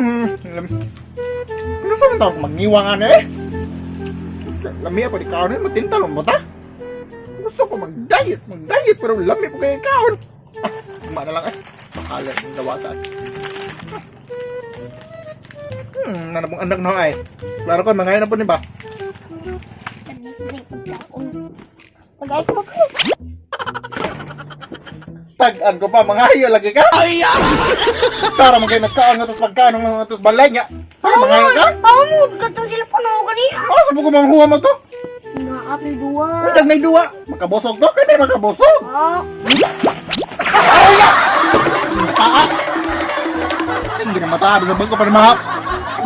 Ano sa man tawag magniwang ano eh? Lami pa di kaon eh, matintal mo ta? Gusto ko mag-diet, mag-diet pero lami po kayo kaon. Ah, uma na lang eh. Bahala ng dawata. Nanabong anak na ay. Klaro ko, mga na po ni ba? Pag-ay ko ko. Tag-an ko pa, mga hayo lagi ka. Ay, Tara man kayo nagkaon nga tos pagkaon nga tos balay nga. Ay, mga hayo ka? Ako mo, katong sila po na ako kanina. Oh, sa ko manghuha mo to. Naapil duwa. Uy, dag nay duwa. Makabosog to, kaya makabosog. Ah, Paa. Hindi na mata, bisa bangko pa na mahap.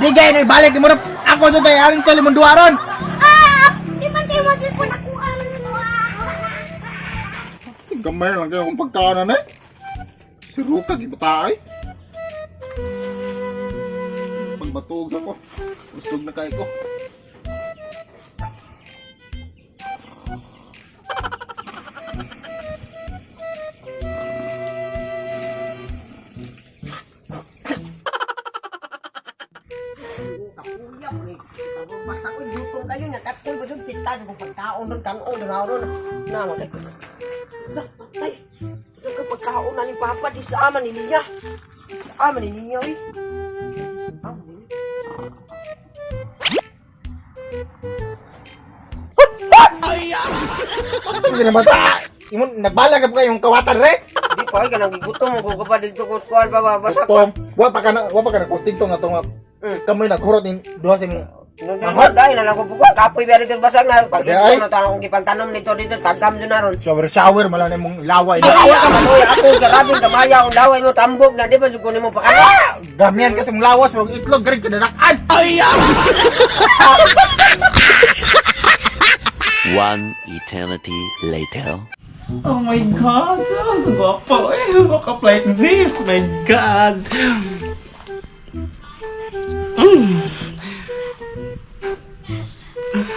Di gay na ibalik ni mo na ako sa tayo aring sa limong duwa ron. ah, di man kayo masilpon ako ang duwa. Gamay lang kayo kung pagkaon na eh. Si Ruka, gibata ay. Pagbatog sa ko. Usog na kayo ko. Basta ko gutom kayo nga katkol ko jud kita kung pagkaon ron kanon ron ron. Na mo kay. Dah patay. Ito ka pagkaon na ni Papa di sa ama ni niya. Di sa ama ni niya oy. Di sa ama ni niya. Hindi na mata. Imon, nagbalag ka pa kayong kawatan re. Di pa ay kanang gigutom ko ka pa dito ko skuan pa ba basta. Tom, wa pa ka na kunting to nga to nga. Kamoy naghurot ni duha sa imong Nang dahil na lang ko buka kapoy ba dito basag na pag Di ay. ito na tanong kong gipantanom nito dito tagam jud na ron. Shower shower malang na imong laway. Ay, ka man oy ako grabe kamaya ang laway mo tambok na di ba jud ko nimo pakana. Gamian kasi mong lawas pero itlog garing kadanakan. One eternity later. Oh my God! Ang gwapo eh! Woke up like this! My God!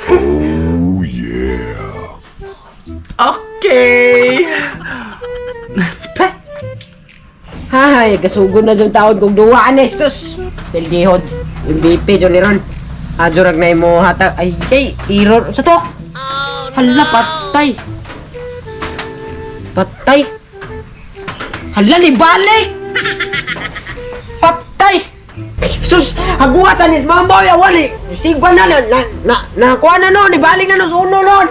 Oh yeah! Okay! Peh! Hay, kasugod na dyan taon kong duwa ni sus. Pildihod. MVP dyan ni Ron. Adyo rag na imo hatag. Ay, ay, error. Sa to? Hala, patay. Patay. Hala, libalik! Patay! Sus, haguwasan ni mama ya wali. Sigba na na na na nakuha na no, nibalik na no sa uno nun.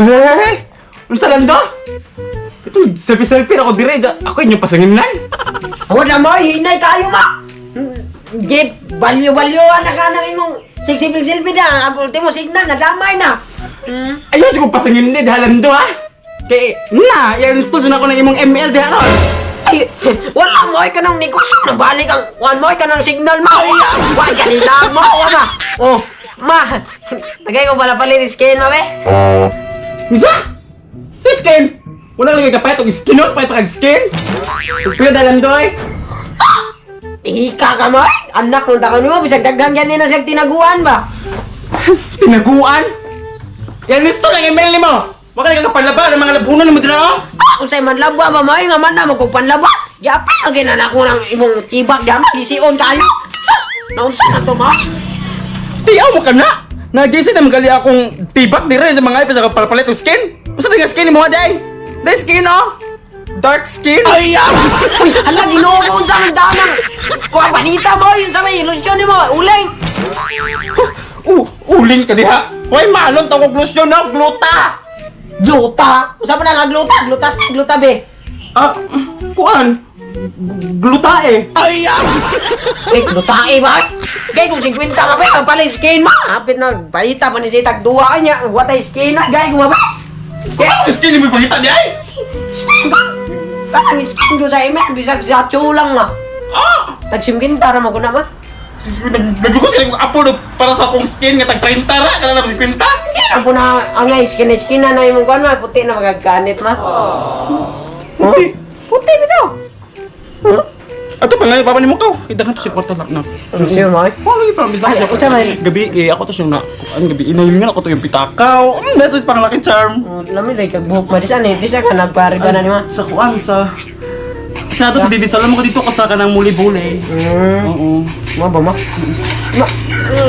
Hey! Unsa lang do? Ito, selfie-selfie ako dire. Ako inyong pasanginlan. Wala mo, hinay kayo ma. Jeep, balyo-balyo na ka ng imong silbi na. Ang ultimo signal, nadamay na. Ayaw ko pasanginlan diha lang do ha. Kay na, i-install dyan ako ng imong ML diha ron. Ay, wala mo ay ka ng negosyo. Nabalik ang, wala mo ay ka ng signal ma. Wala kanina mo, wala. Oh, ma, tagay ko pala palit skin ma be. Unsa? Sa skin? Wala lagi ka payat og skin oh, payat kag skin. Pila dalan do eh. Hika ka mo ay. Anak nung takon mo, bisag daghan yan na siyang tinaguan ba? Tinaguan? Yan install ang ML nimo. Wala ka kapalaba ng mga labunan nimo dira oh. Ah, unsay man laba ba mo ay nga man na magkupanlaba. Yapay ang ginana ko ng imong tibak dama, gision kayo. Sus, naunsa na to ma? Tiyaw mo ka na. Nagising na magali akong tibak dire sa mga ipa sa kapalit og skin. Basta tinga skin nimo day. Day skin oh. Dark skin. Ay! Uy, hala, ginoo ko unsa man danang. Kuha panita mo, yun sa may ilusyon nimo, uling. Uling ka diha. Hoy, malon tawag lotion na gluta. Gluta. Unsa pa na nga gluta? Gluta C, gluta B. Ah, kuan. Gluta eh. Ay, gluta E ba? Kay kung 50 ka pa, ang pala skin ma. Hapit na balita pa ni siya tagduwa niya. Watay skin na gay ko ba? Skin, Skin mo ipakita niya ay. skin ka. Tanang skin ko sa email, bisag sa lang na. Ah! Tag 50 ra mo na ma. Nagluko sila kong apo no, para sa akong skin nga tag 30 ra kana na 50. Ang puna ang ngay skin skin na na imong kuan ma, puti na magaganit ma. Puti. Puti bitaw. Ato pa nga papa nimo ka. Idagan to si kwarto lang na. Ano siya mo? Oh, lagi promise na Ay, siya. unsa man? Gabi eh, ako to siyang na kuan gabi inayong nga ako to yung pitakaw. That is pang lucky charm. Oh, lami ray kag buhok ma. Di sa ni, di sa ka nagpariba na ni ma. Sa kuan sa Sa to si David Salom ko dito ko sa kanang muli-buli. Oo. Mo ba ma? Ma,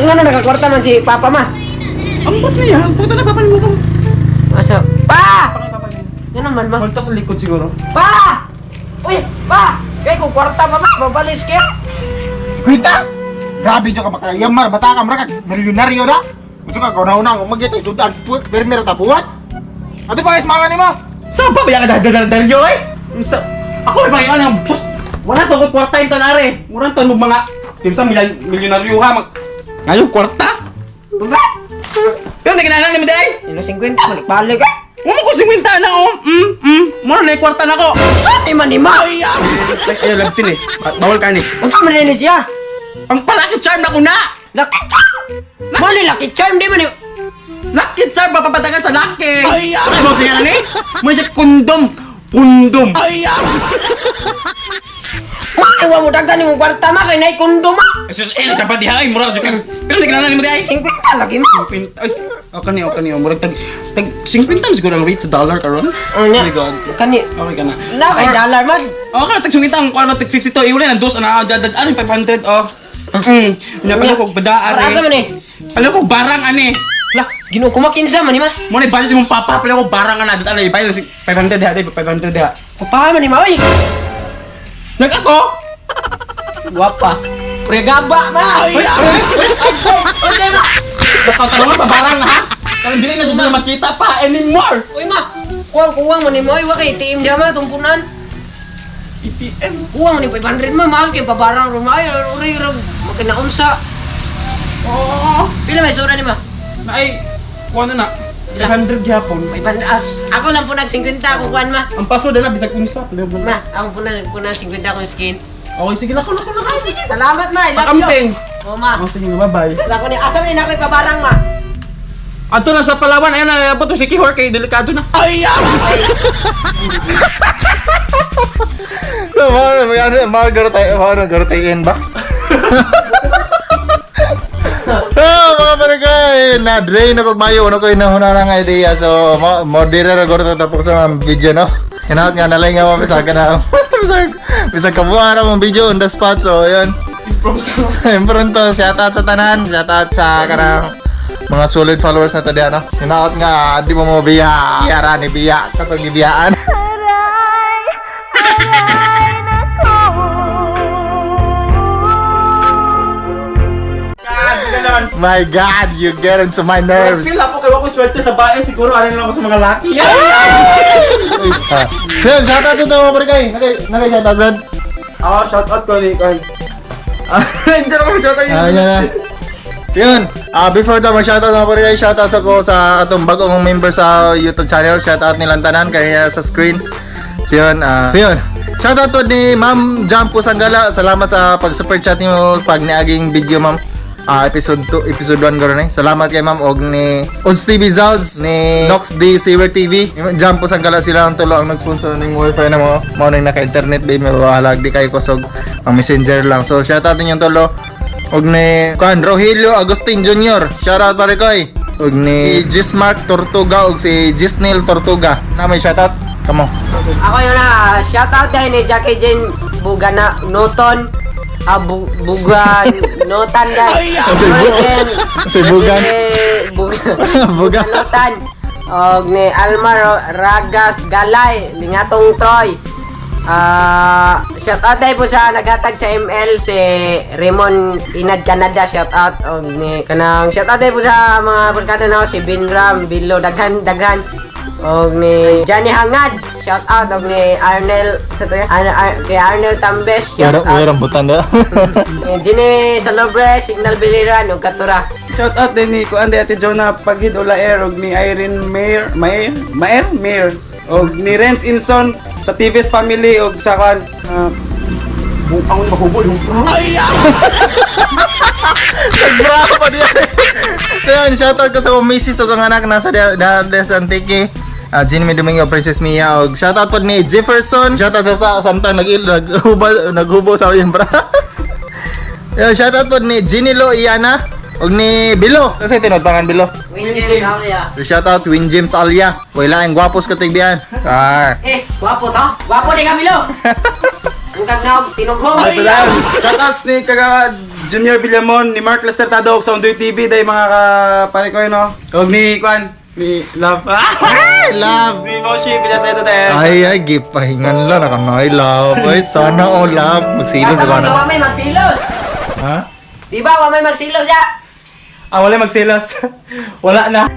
nga na nakakwarta man si Papa ma. Ambot niya, puta na papanin mo ko. Asa? Pa! Nga naman ma. Multo sa likod siguro. Pa! Uy, pa! Kay kung kwarta pa ma, babalis kaya. Kwita! Grabe dyan ka makayamar, bata ka, mura ka, milyonaryo na. Gusto ka, kauna-una, kung magyatay, sudan, puwet, permira ta, buwat. Ato pa guys, mama ni mo. Saan pa ba ka dadalyo eh? Sa ako ay mga ang bus. Wala to ko kwarta yung tanare. Murang ton mo mga kinsa milyonaryo ha mag. Ngayon kwarta? Ba? Pero hindi kinahanglan ni mo day. Sino 50 balik balik eh. Wala ko 50 na oh. Mura na yung kwarta na ko. Ay man ni ma. Ay, ay, labtin eh. Bawal ka ni. Unsa man ni siya? Ang palaki charm na ko na. Lucky charm. Mali lucky charm di man ni. Lucky charm mapapatagan sa lucky. Ay, ay, mo siya ni. Mo siya kondom. Kondom. Ay, Ma, wa mo daghan nimo kwarta ma kay nay kondo ma. Jesus, eh, sa diha ay mura jud ka. Pero hindi kinahanglan ni mo day. 50 lagi ma. 50. Ay, okay ni, okay ni. Murag tag tag 50 man siguro ang rate sa dollar karon. Oh, nya. Oh my God. Kani Okay ka na. na kay dollar man. Okay na tag 50 ang kuno tag 52 iwala nang dos ana dad dad ano 500 oh. Nya pala kog badaan Para asa man eh? Pala kog barang ani. Lah, Ginoo ko makinsa man ni ma. Mo na budget imong papa pala kog barang ana dad ana ibayad 500 diha, 500 diha. Kupaha man ni ma oy. Nag ako. Guwapa. Pregaba ma. Ay, ay, Oy, ma. Nakatanong pa barang ha. Karon dili na jud na makita pa anymore. Uy ma. Kuwang kuwang man ni ma oy, wa kay ATM diha ma tumpunan. ATM. Kuwang man ni 500 ma, mahal kay babarang ro ma. Ay, uri ro makinaunsa. Oo. Pila may sura ni ma? Ay, kuha na na. 500 gyapon. 500 as, ako lang po nag 50 ako kuan ma. Ang password na bisag unsa. Ma, ako po nag po nag 50 akong skin. Okay, sige lang, lang, lang. Sige, salamat ma. I love you. Pakamping. Oh ma. Oh, sige, bye-bye. Sa ako ni asa man ni nako ipabarang ma. Ato na sa Palawan, ayun na, abot si Kihor kay delikado na. Ay! So, mga, mga, garotay, mga garotayin ba? Ah, mga barangay, na-drain ako mayo, ano ko inahuna na nga idea. So, mo, mo dire na guro tapos sa mga video, no? Hinaot nga nalay nga mo, bisag ka na. Bisag, bisag kabuha na mong video on the spot. So, ayun. Impronto, shout out sa tanan, shout out sa kanang mga solid followers na to diyan, no? Hinaot nga, di mo mo biya. Yara ni biya, katong gibiyaan. Aray, aray nako. My God, you get into my nerves. Feel ako kayo ako swerte sa bae, siguro ano lang ako sa mga laki. Uy, ah. So, yun, shout out to mga barangay. Nagay shout out, Brad. Ah, shout out ko ni kay. Ah, hindi na kami shout out Ah, yan na. Yun, ah, before that, mag-shoutout mga barangay, shoutout sa ko sa atong bagong member sa YouTube channel, shoutout nilang tanan kaya sa screen. So yun, ah, so yun. Shoutout to ni Ma'am Jampo Sanggala. Salamat sa pag-super chat nimo pag niaging video, ma'am. Ah, episode 2, episode 1 garo ni. Salamat kay ma'am og ni Oz TV Zalz, ni Nox D Saber TV. Jampo Sanggala sila ang tulo ang nag-sponsor ning wifi na mo. Mao nang naka-internet babe, may bahalag di kayo kusog ang messenger lang. So shoutout ninyong tulo. Og ni Kuan Rogelio Agustin Jr. Shoutout pare koy. Og ni Gismark Tortuga og si Gisnil Tortuga. Na may shoutout. Kamo. Ako yun na, shout out dahil ni Jackie Jane Bugana Noton. Ah, Bugan Notan dahil. Si Bugan. Bugan. Bugan. Notan. Og ni Alma Ragas Galay, Lingatong Troy. Ah, shout out dahil po sa naghatag sa ML si Raymond Inad Canada, shout out og ni kanang shout out dahil po sa mga barkada na si Binram Bilo daghan daghan og ni Johnny Hangad, shout out og ni Arnel sa to kay Arnel Tambes, shout out. rambutan da. Ni Jimmy Salobre, Signal Biliran og Katura. Shout out din ni Kuan di Ate Jonah Paghid Olaer og ni Irene Mayer Mayer Mayer Mayer og ni Renz Inson sa TV's family og sa kuan bukang ni mahubol. Bravo pa diyan. So yun, shoutout ko sa akong misis ug ang anak nasa da sa Antique. Ah, Jean Domingo, Princess Mia og shoutout pod ni Jefferson. Shoutout sa samtang nag naghubo naghubo sa iyong bra. Yun, shoutout pod ni Ginilo Iana og ni Bilo. Kasi tinod pangan Bilo. Win James Alia. So, shoutout Win James Alia. Wala ang gwapos ka tigbian. Ah. Eh, gwapo to. Gwapo ni Camilo. Bukag naog tinughong. Ay, pala. Shoutouts ni Kagawad Junior Villamon, ni Mark Lester Tadog sa Undoy TV, day mga kapare ko, no? Og ni Kwan, ni Love. Ah! Ay, love. Ni Moshi Villasedo tayo. Ay, ay, gipahingan lang. Nakanay, love. Ay, sana all love. Magsilos Asa ka man na. wa may magsilos? Ha? Di ba wa may magsilos ya? Ah, wala magsilos. Wala na.